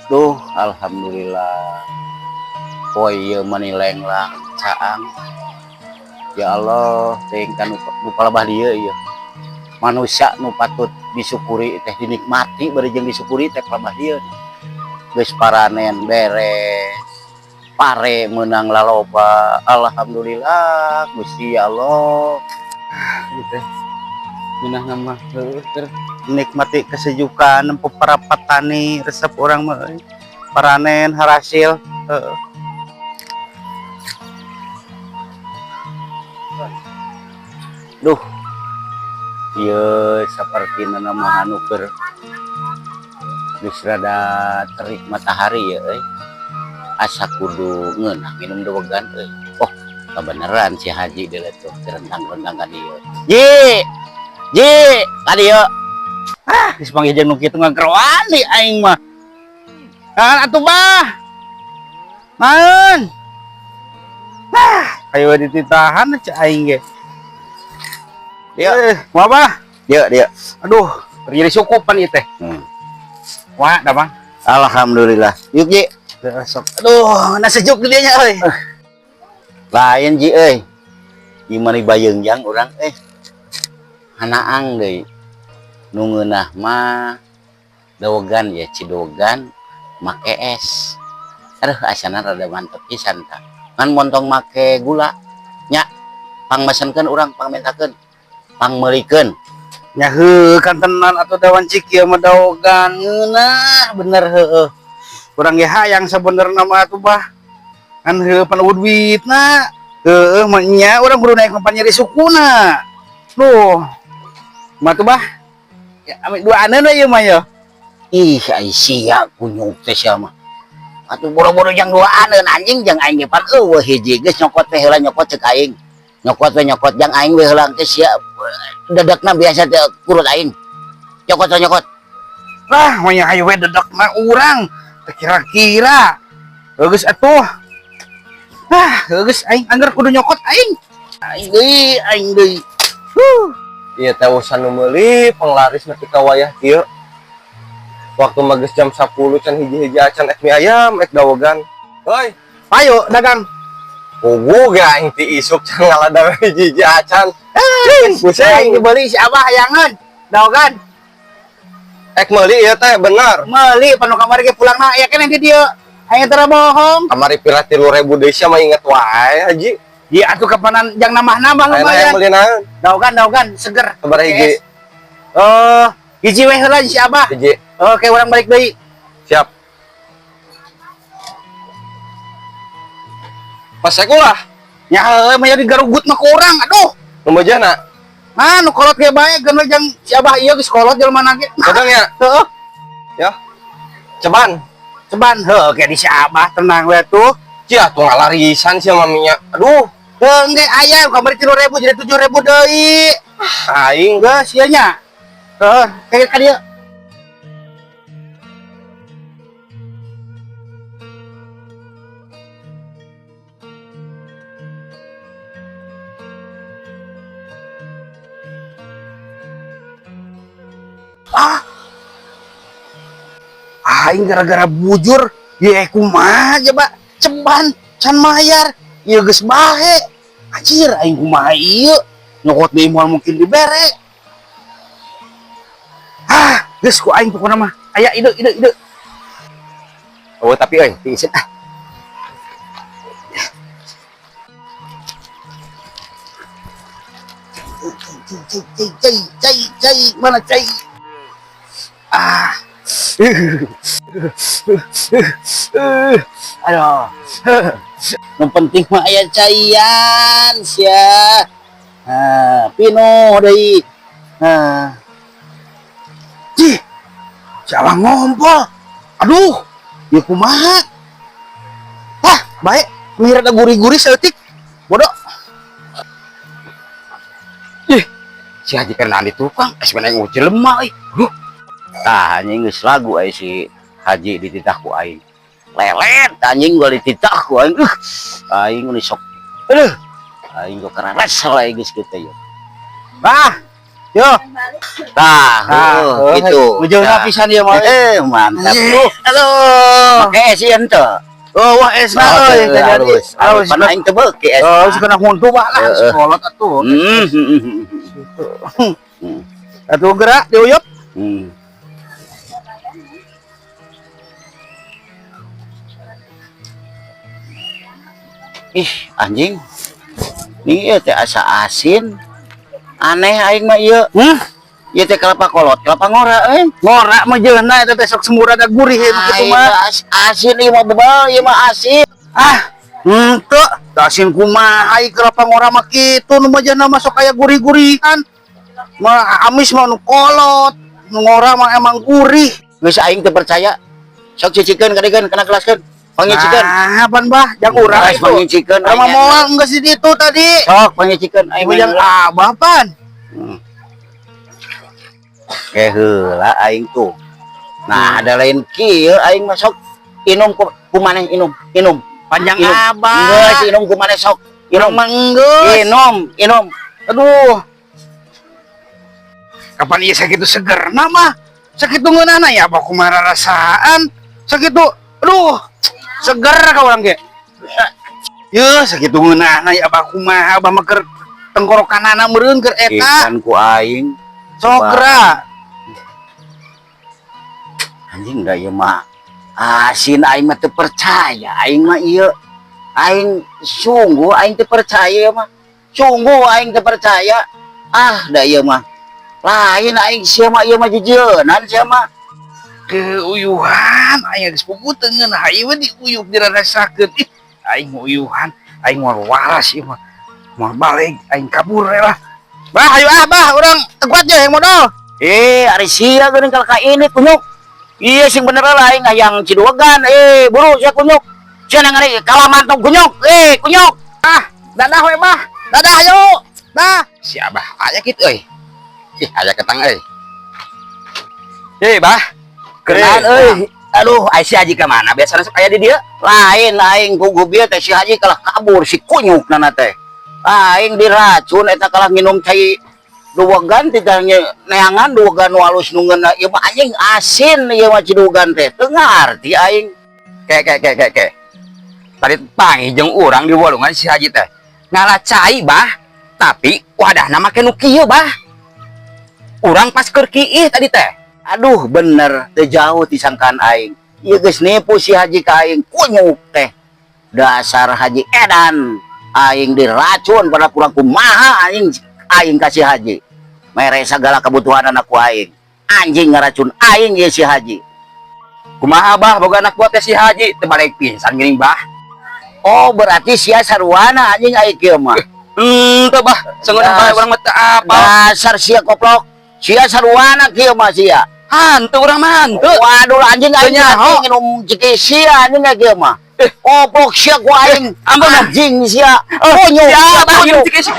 Duh, alhamdulillah. Poe ieu mani lenglang caang. Ya Allah, teuing kan nu palebah dieu ieu. Manusia nu patut disyukuri teh, dinikmati bari jeung disyukuri teh palebah dieu. Geus paranen beres. Pare menang laloba. Alhamdulillah, Gusti ya Allah. Gitu. Minah nama heueuh keur menikmati kesejukan nempo para petani, resep urang mah euy. Paranen harasil, heueuh. Duh. Ieu sapertina mah anu keur geus rada terik matahari ya euy. Asa kudu ngeunah minum dewegan euy. Oh, kebeneran si Haji deuleu tuh rentang-rentang ka dieu. Ji! Ji, ka dieu. Ah, geus panggih jeung nu kitu ngageroan di aing mah. Kan atuh bah. Naon? Ah, ayo dititahan cek aing ge. Dieu. Eh, mau apa? Dieu, dieu. Aduh, jadi sukupan ieu teh. Wah, dah bang. Alhamdulillah. Yuk, Ji. Sok. Aduh, na sejuk di dieu nya euy. Lain Ji euy. Gimana bayeungjang urang eh. Hanaang deui. Nu ngeunah mah dawegan ya, cidogan make es. Aduh, asana rada mantep pisan tah. Ngan montong make gula nya, pangmesenkeun urang, pangmentakeun, pangmeulikeun. Nya heuh kan tenan atuh dewan cik ieu mah dawogan ngeunah bener heueuh. Urang ge hayang sabenerna mah atuh bah. Kan heueuh pan eueuh duitna. Heueuh mah nya urang kudu naik pan nyeri sukuna. Duh. Mah tuh bah. Ya, ame dua aneun we ieu mah ya. Ih, ai sia kunyuk teh sia mah. Atuh boro-boro jang dua aneun anjing, jang aing ge pan eueuh hiji geus nyokot teh heula, nyokot cek aing. Nyokot we nyokot jang aing we heula teh sia dedekna biasa teh kurut aing. Nyokot we nyokot. Lah, mah nya hayu we dedekna urang. Teu kira-kira. Geus atuh. Ah, geus aing angger kudu nyokot aing. Aing deui, aing deui. Huh. Iya teh urusan nu meuli penglaris nepi ka wayah kieu. Waktu mah geus jam 10 can hiji-hiji acan ek mie ayam, ek dawegan. Hoi, Ayo dagang. Pugu ge aing ti isuk can ngaladang hiji-hiji acan. Pusing. Aing dibeli si Abah hayangan. Dawegan. Ek meuli ieu teh bener. Meuli panu kamari ge pulangna aya keneh di dieu. Aing teh bohong. Kamari pira 3000 deui sia mah inget wae haji. Di atuh kapanan jang nambah-nambah Ayeuna lumayan. hayang meuli naon? Dawegan, dawegan seger. Sabaraha hiji? Hiji we heula si Abah. Hiji. Oke, urang balik deui. Siap. Pas sekolah. Ya heueuh mah jadi garugut mah ku urang, aduh. Nu mejana? Ah, nu kolot ge bae geun we jang si Abah ieu geus kolot jelema na ge. Kadang ya? Heeh. Ya. Ceban. Ceban, heuh ge di si Abah tenang we tuh. Cia tuh ngalarisan sia maminya. Aduh. Heuh ge aya kamari 3000 jadi 7000 deui. Aing geus ieu nya. Heeh, kayak ka dieu. Ah. Aing gara-gara bujur, ye kumaha coba ceban can mayar, ieu geus bae. Anjir aing kumaha ieu? Nyokot deui moal mungkin dibere. Ah, geus ku aing pokona mah. Aya ide ide ide. Oh, tapi euy, tiiseun ah. Cai cai cai cai cai mana cai? Ah. Aduh. Nu penting mah aya caian sia. Nah, pinuh deui. Nah. Cih. Jalan ngompol. Aduh, ieu kumaha? Ah, bae, mira da gurih-gurih saeutik. Bodoh. Ih, si Haji kan di tukang, es mana yang jelema euy. Duh. Tah anjing geus lagu ai si Haji dititah ku aing. Lelet anjing gua dititah ku aing. Aing geus sok. Aduh. Aing gua keras lah geus kitu ya. Bah, Yo. Tah, heueuh, gitu. Mejeuna pisan ieu mah. Mantap. Aduh. Make es ieu henteu. Oh, wah esna euy, teh jadi. Halus. Halus. Pan aing teu beuki es. Oh, suka huntu bah lah, Heeh. sekolot atuh. Atuh gerak diuyup. Ih, anjing. Nih ieu teh asa asin. Aneh aing mah ieu. Hmm? Ieu teh kelapa kolot, kelapa ngora euy. Ngora mah jeuna eta teh sok semurada gurih ieu kitu Aing mah. mah asin ieu mah bebal, ieu mah asin. Ah, henteu. Asin kumaha ai kelapa ngora mah kitu nu mah jeuna mah sok aya gurih-gurihan. Mah amis mah nu kolot, nu ngora mah emang gurih. Geus aing teu percaya. Sok cicikeun kadiekeun kana gelaskeun. Pangicikeun. Nah, apaan bah? Jang urang Geus itu. pangicikeun. Urang mah moal geus di ditu tadi. Sok pangicikeun aing Ibu yang abah pan. Ke heula aing tuh. Nah, ada lain kieu aing mah sok inum ku maneh inum, inum. Panjang Inum. abah. Geus inum ku maneh sok. Inum. Urang mah geus. Inum, inum. Aduh. Kapan ieu sakitu segerna mah? Sakitu ngeunahna ya abah kumaha rasaan? Sakitu aduh, seger ka urang ge. Yeuh, sakitu ngeunahna ya abah kumaha abah mah keur tenggorokanana meureun keur eta. Ikan ku aing. Sok geura. Anjing da ieu mah asin aing mah teu percaya aing mah ieu. Aing sungguh aing teu percaya ieu mah. Sungguh aing teu percaya. Ah, da ieu mah. Lain aing sia mah ieu mah jejeunan sia mah. Keuyuhan aing geus puguh teu ngeunah ieu diuyup dirarasakeun. Ih, aing uyuhan, aing moal waras ieu mah. Moal balik aing kabur we lah. Bah, ayo ah bah, urang teu kuat je yang modal. Ari sia geuning kalaka ini kunyuk. Iya sing bener lah aing hayang ciduagan. Buru sia kunyuk. Sia nangari kalaman tong kunyuk. Kunyuk. Ah, dadah we bah. Dadah ayo. Dah. Si abah aya kitu euy. Ih, aya ketang euy. Bah. Kenalan euy. Aduh, ai si Haji ka mana? Biasana sok aya di dieu. Lain aing gugup ieu teh si Haji kalah kabur si kunyuk nana teh. Aing diracun eta kalah nginum cai duwegan tidak neangan duwegan nu alus nu ngeunah ieu mah anjing asin ieu mah cidugan teh. Teu ngarti aing. Ke ke ke ke ke. Tadi panggih jeung urang di walungan si Haji teh. Ngala cai bah, tapi wadahna make nu kieu bah. Urang pas keur kiih tadi teh. Aduh bener teu jauh disangkaan aing. Ieu geus nipu si Haji ka aing kunyuk teh. Dasar Haji edan. Aing diracun pada kurang kumaha aing aing ka si Haji. Mere segala kebutuhan anak ku aing. Anjing ngaracun aing ieu si Haji. Kumaha bah boga anak buah teh si Haji teu balik pingsan geuning bah. Oh berarti sia sarwana anjing aing kieu mah. Teu bah, sengeunah bae urang mah teu apal. Dasar sia koplok. Sia sarwana kieu mah sia. Hantu urang mah hantu. Waduh anjing aing Teu nyaho. nginum ciki sia anjing kieu mah. Koplok sia ku aing. Ampun, anjing sia. Kunyuk Sia sia bah kunyuk. nginum ciki sia.